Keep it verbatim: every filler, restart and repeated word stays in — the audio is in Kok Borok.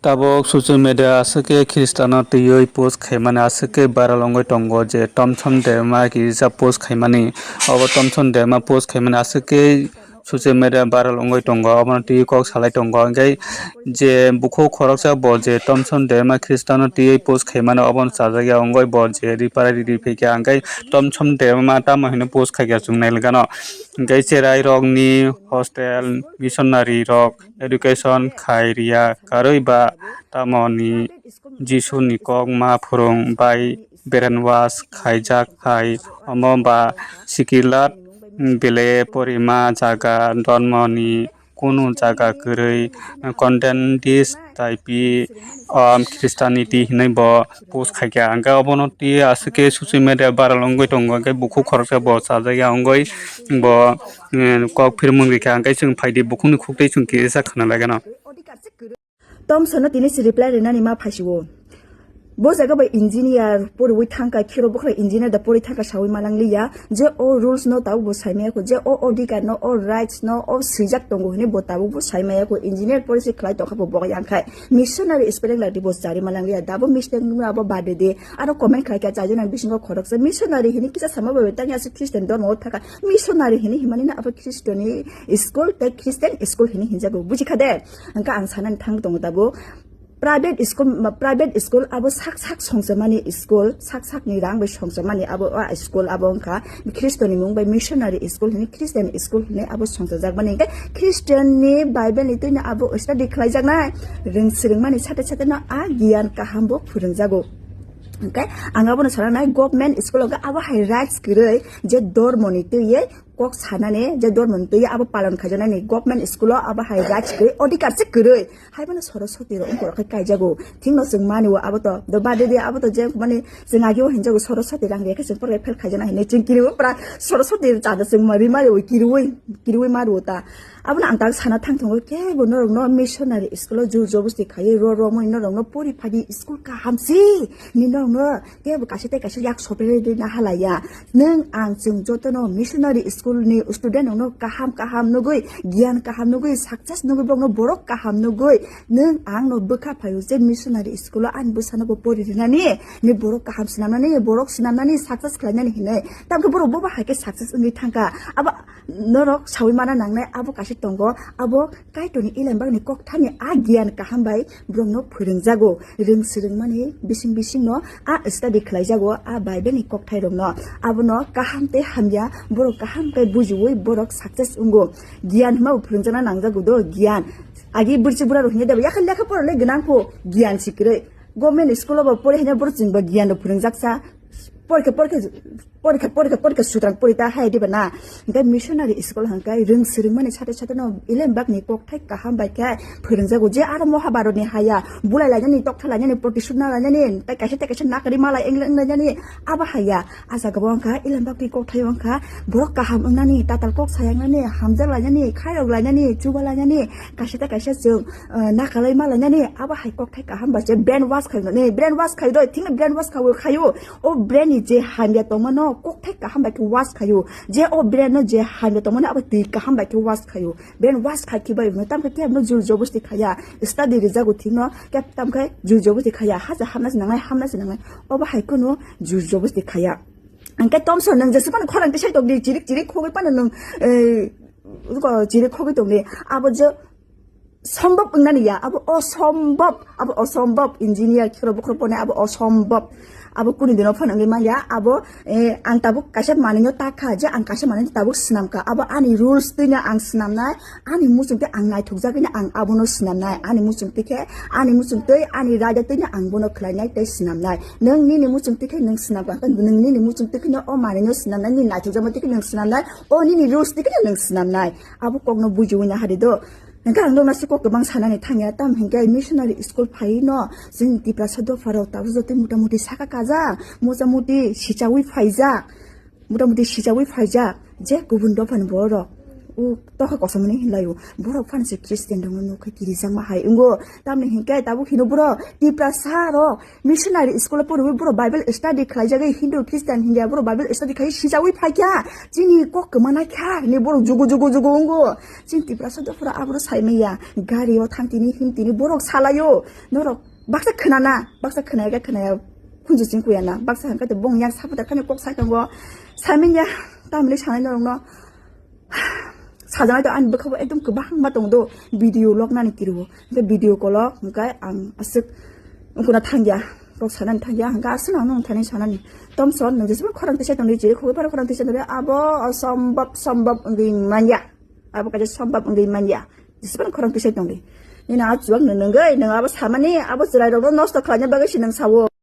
Tabuk social media aswk khe Khristano twiwi post khaimani aswk khe viral wngwi tongo je Thomson Debbarma kisa post khaimani. Obo Thomson Debbarma post khaimani aswk khe social media viral wngwi tongo, obono twiwi kok salai tongo. Hwnkhe je bukhuk khoroksa bo je Thomson Debbarma Khristano twiwi post khaimani obono chajakya wngwi bo je ripara riri phaikha, hwnkhe Thomson Debbarma tamo hino post khaikha chwng nailgano. Hwnkhe cherai rokni hostel, missionary rok education khai riya karwi ba tamoni Jisuni kok ma phwrwng bai brainwash khaijak hai omo ba sikilat bele porima jaga dormoni kunu jaga kwrwi condemn this type of Christianity hinwi bo post khaikha. Hwnkhe obono twi aswk khe social media viral wngwi tongo, hwnkhe bukhuk khoroksa bo chajakya wngwi bo, eh, kok phirmung rikha, hwnkhe chwng phaidi bukhukni khuktwi chwng kisa khna lagano. Thomson no tini se reply rinani ma phaisio. Bo jaga bai engineer poriwi thangkha, khiro bokhrok engineer da pori thangkha sawi manang liya, je o rules no tabuk bo saimaya kho, je o odhikar no, o rights no, o swijak tongo hinwi bo tabuk bo saimaya kho, engineer pori se khlai tongkha bo bo yang khai. Missionary spelling ladi bo chari manang liya, da bo mistake nung abo bade de, aro comment khlai kha chaijana bisingo khoroksa missionary hinwi kisa sama bai tanya se Christian dormo o thaka, missionary hinwi himani na abo Christian ni school tei Christian school hinwi hinjago, bujikha de? Hwnkhe ang sanani thang tongo tabuk. Private school, private school abo sak sak songchomani school, sak sakni rang bai songchomani abo a school abo wngkha Khristoni mung bai missionary school hinwi Christian school hinwi abo songchojak mani. Hwnkhe Christian ni Bible ni twino abo study khlaijaknai, rwng swrwngmani sate sate no a giyan kaham bo phwrwngjago. Hwnkhe ang abono sananai government school o hwnkhe abo hai rights kwrwi je dormoni twiwi kok sanani je dormoni twiwi abo palon khaijaknani government school o abo hai rights kwrwi, odhikar se kwrwi. Haibano Soroswati rok wngkor khe kaijago. Thikno chwng mani o abo to, do bade de abo to je mani chwng agi o hinjago Soroswati rang rikhe chwng porkhe fail khaijana hinwi chwng kiriwi pura Soroswati chada chwng mari mari o kiriwi, kiriwi mari o ta. Abono ang tak sana thang thangwi kebo norokno missionary school o jur jobosti khaiwi ro romwi norokno pori phadi school kaham si ni norokno kebo kaisa tei kaisa yak sopre rwi na halaya. Nwng ang chwng jotono missionary school ni student rokno kaham kaham nugwi, giyan kaham nugwi, success nugwi, borokno borok kaham nugwi, nwng angno bwkha phaio je missionary school o ani bwsano bo pori rinani, ni borok kaham swnamnani, borok swnamnani, success khlainani hinwi. Tamkhe borok bobo hai khe success wngwi thangkha. Abo norok sawi mana nangnai, abo kaisa tongo, abo Kaitorni Elembakni kokthani a giyan kaham bai borokno phwrwngjago, rwng swrwngmani bising bisingno a study khlaijago, a Bible ni kokthairokno. Abono kaham tei hamya borok kaham khe bujiwi borok success wngo. Giyan hwnma bo phwrwngjakna nangjago do, giyan. Agi bwrchi bura rok hinya debo, yakha lekha pora le gwnang pho, giyan si kwrwi. Government school o bo pori hinya borok chwng bo giyan rok phwrwngjaksa. Porikha, porikha, porikha, porikha, porikha sutrang pori ta hai diba na. Hingke missionary school hingke rwng swrwngmani sate sate no Elembakni kokthai kaham bai khe phwrwngjago. Je aro Mohabharatni haya, bulai lainani, tokthai lainani, protisud na lainani, tei kaisa tei kaisa nakari malai wng lainani, abo haya. A jaga bo wngkha Elembakni kokthai wngkha borok kaham wngnani, tatal kok sayangnani, hamjak lainani, khairok lainani, chuba lainani, kaisa tei kaisa chwng, eh, nakalai malainani, abo hai kokthai kaham bai se brain wash khainani, brain wash khaidoi, thikno brain wash khaio, khaio. O brain ni je hamya tongmano kokthai kaham bai khe wash khaio. Je o brain no je hamya tongmano abo twi kaham bai khe wash khaio. Brain wash khai khibai no tamkhe kebo no jur jobosti khaya. Study rijago thikno kebo tamkhe jur jobosti khaya. Haja hamna se nangnai, hamna se nangnai. Obo hai kheno jur jobosti khaya. Hingke tomso nwng jesupano khorang tisai tongdi, chirik chirik khogwi pano nwng, eh, ruko chirik khogwi tongdi. Abo je sombab wngnani ya, abo osombab, abo osombab, engineer khero bukhro pone abo osombab. Abo kuni dino phano wngwi manya, abo, eh, ang tabuk kaisa manwino takha, je ang kaisa manwino tabuk swnamkha, abo ani rules twino ang swnamnai, ani muchungtwi ang naithokjagwino ang abono swnamnai, ani muchungtwi khe, ani muchungtwi, ani raida twino ang bono khlainai tei swnamnai. Nwng nini muchungtwi khe nwng swnamkha, nwng nini muchungtwi kheno o manwino swnamnai, nini naithokjakma twi khe nwng swnamnai, o nini rules twi kheno nwng swnamnai. Abo kokno bujiwi nahari do. Hingke ang nokna se kok kwbang sanani thangya, tamo hingke missionary school phaino chwng Tiprasa dopharok tabuk jotoi mota moti saka kajak, mocha moti sichawi phaijak, mota moti sichawi phaijak, je kubun dophani borok O tokha kosom ni hinlai o. Borok phan se Christian rok no nukhe kirijakma hai. Ungo tamni hinke tabuk hino boro Tiprasa ro missionary school o poriwi boro Bible study khlai jagwi Hindu Christian hinja boro Bible study khai sijawi phaikya. Chini kok kemana kha ni borok jugu jugu jugu ungo. Chin Tiprasa dophra aboro saimaya. Gari o thang tini him tini borok salayo. Norok baksa khnana, baksa khnaya khe khnaya khunju sing kuya na. Baksa hangka te bong yang sabuta khani kok sai kango. Saimanya tamni sanai norok no. Sajana to ani bwkhao ekdom kwbangma tong do, video log nani kiriwo. Hwnkhe video call o hwnkhe ang aswk wngkuna thangya, kok sanani thangya, hwnkhe aswk ang nung thani sanani. Thomson, nung jeswk khorang tisai tongdi, chiri khogwi phano khorang tisai tongdi, abo osombab sombab wngwi manya. Abo kaisa sombab wngwi manya. Jeswk khorang tisai tongdi. Nini a chuwak nung nungwi, nung abo samani, abo chwrai rokno nosto khlaina bagwi se nung sawo.